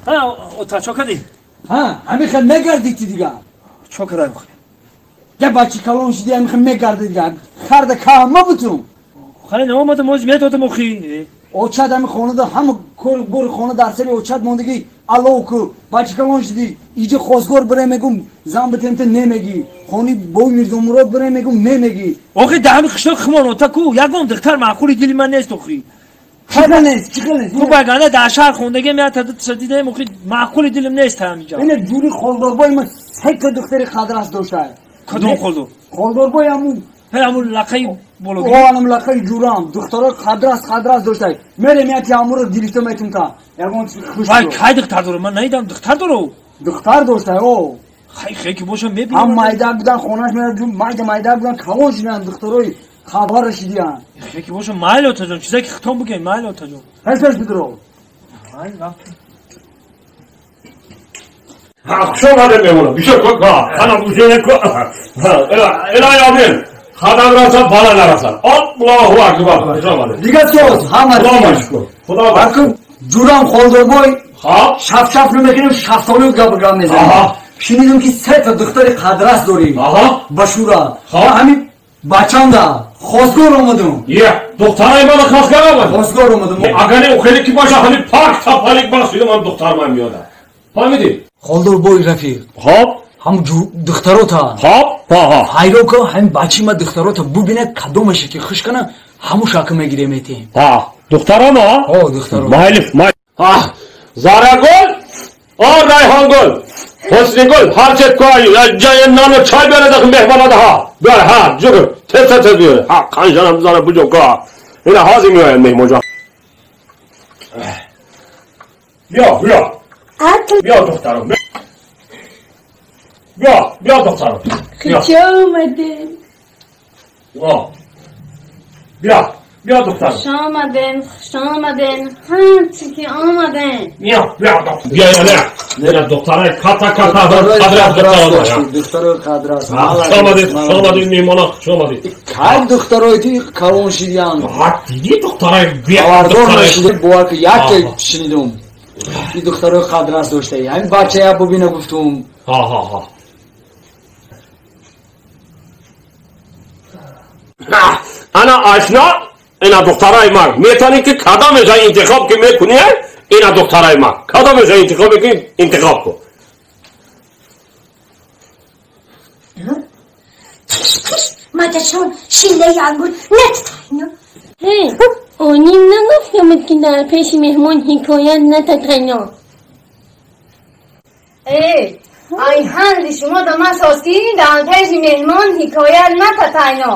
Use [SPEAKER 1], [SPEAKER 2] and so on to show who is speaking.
[SPEAKER 1] Ҳа, ота чо кардӣ?
[SPEAKER 2] Ҳа, ҳамин хел мегардӣ ти дигар.
[SPEAKER 1] Чо кардам?
[SPEAKER 2] Я бачи калон шудӣ, ҳамин хел мегардӣ дигар. Харда каҳма бутун.
[SPEAKER 1] Хали наомадам, оз медодам охи.
[SPEAKER 2] Очад ҳамин хонада ҳама кор бори хона дар сари очад мондагӣ аллоҳ ку. Бачи калон шудӣ, иҷа хосгор бире мегум, зан битем та немегӣ. Хони бой Мирзомурод бире мегум, немегӣ.
[SPEAKER 1] Охи дар ҳамин қишлоқ химон ота ку, ягон духтар маъқули дили ман нест охи.
[SPEAKER 2] Чиқил нест, чиқил нест.
[SPEAKER 1] Ку баганда дар шаҳр хондагиам як та дута дидаем охи, маъқули дилим нест ҳаминҷа.
[SPEAKER 2] Ина ҷури Холдорбой ма се та духтари қадрас доштае.
[SPEAKER 1] Кадом Холдор?
[SPEAKER 2] Холдорбой ҳамун.
[SPEAKER 1] Ҳе ҳамун лақаи бологӣ.
[SPEAKER 2] О, ҳамун лақаи ҷурам. Духтарои қадрас қадрас доштае. Мерем яки ҳамуро гирифта метум та. Ягон чиз хуш.
[SPEAKER 1] Вай, кай духтар дорам? Ман надидам духтар дору.
[SPEAKER 2] Духтар доштае, о.
[SPEAKER 1] Хай, хай ки бошам мебинам.
[SPEAKER 2] Ҳам майда будан хонаш мерад, майда майда будан калон шудан духтарои хабар шидиян.
[SPEAKER 1] Хай ки бошам майли отаҷон, чизе ки хитом бигӯем майли отаҷон.
[SPEAKER 2] Пеш пеш бидро.
[SPEAKER 1] Майли рафт.
[SPEAKER 3] Хуш омадем меҳмонам. Бисёр ханам узене ку. Илоҳи амин. Хадам расад, бала нарасад. Аллоҳу акбар. Хуш омадем.
[SPEAKER 2] Дигар соз, ҳама
[SPEAKER 3] Худо шукр. Худо
[SPEAKER 2] шукр. Ҷурам Холдорбой
[SPEAKER 3] хоб
[SPEAKER 2] шафшаф намекунем, шафтолу гап гап мезанем. Шунидам ки се та духтари қадрас дорӣ. Ба шура. Ҳамин бачамда хосгор омадум.
[SPEAKER 3] Е, духтараи мана хосгор омадӣ?
[SPEAKER 2] Хосгор омадум.
[SPEAKER 3] Агар не хеле ки боша, ҳамин пак тапалик бахшидам, ҳам духтар ман меода. Фаҳмидӣ?
[SPEAKER 2] Холдорбой рафиқ.
[SPEAKER 3] Хоб.
[SPEAKER 2] Ҳам духтарота.
[SPEAKER 3] Хоб. Ҳа.
[SPEAKER 2] Ҳайрон ка ҳамин бачи ма духтарота бубинад, кадомаше ки хуш кана, ҳамун шакл мегирем метем.
[SPEAKER 3] Ҳа, духтарома?
[SPEAKER 2] Ҳо, духтаро.
[SPEAKER 3] Майли, майли. Ҳа, Зарагул, о Райҳонгул, Ҳуснигул, ҳар чет ку ҷои нону чой биёред меҳмонада ҳа. Биёр, ҳа, ҷур, тез тез тез биёр. Ҳа, қанжанам бизана буҷо ку. Ина ҳозир меояд меҳмонҷон. Биё, биё. Биё духтарам. Биё, биё духтарам.
[SPEAKER 4] Куҷо омадем?
[SPEAKER 3] Биё, биё духтарам.
[SPEAKER 4] Хуш омадем, хуш омадем, ҳарчи ки омадем.
[SPEAKER 3] Биё, биё, биё, биё. Не, духтарай ката ката қадрас духтарам.
[SPEAKER 2] Духтарои қадрас.
[SPEAKER 3] Хуш омадед, хуш омадед меҳмона, хуш омадед.
[SPEAKER 2] Кай духтарои ти калон шидиян?
[SPEAKER 3] Ҳа, дидӣ духтарай биё,
[SPEAKER 2] Хабардор
[SPEAKER 3] духтарай.
[SPEAKER 2] нашида, бовар ки якта шунидум. Ин духтарои қадрас доштаи. Ҳамин бачая бубина гуфтум.
[SPEAKER 3] Ҳа, ҳа, ҳа. Ана ашна, ина духтараи ман. Метавонӣ ки кадомеша интихоб ки мекунӣ, ина духтараи ман. Кадомеша интихоб мекунӣ, интихоб кун.
[SPEAKER 5] Киш киш, мадашон шилаи ангур нетайно.
[SPEAKER 4] Ҳе, оним нагуфтамуд ки дар пеши меҳмон ҳикоят нататайно.
[SPEAKER 6] Э, ай ҳанди шумо да ман соз ки дар пеши меҳмон ҳикоят нататайно.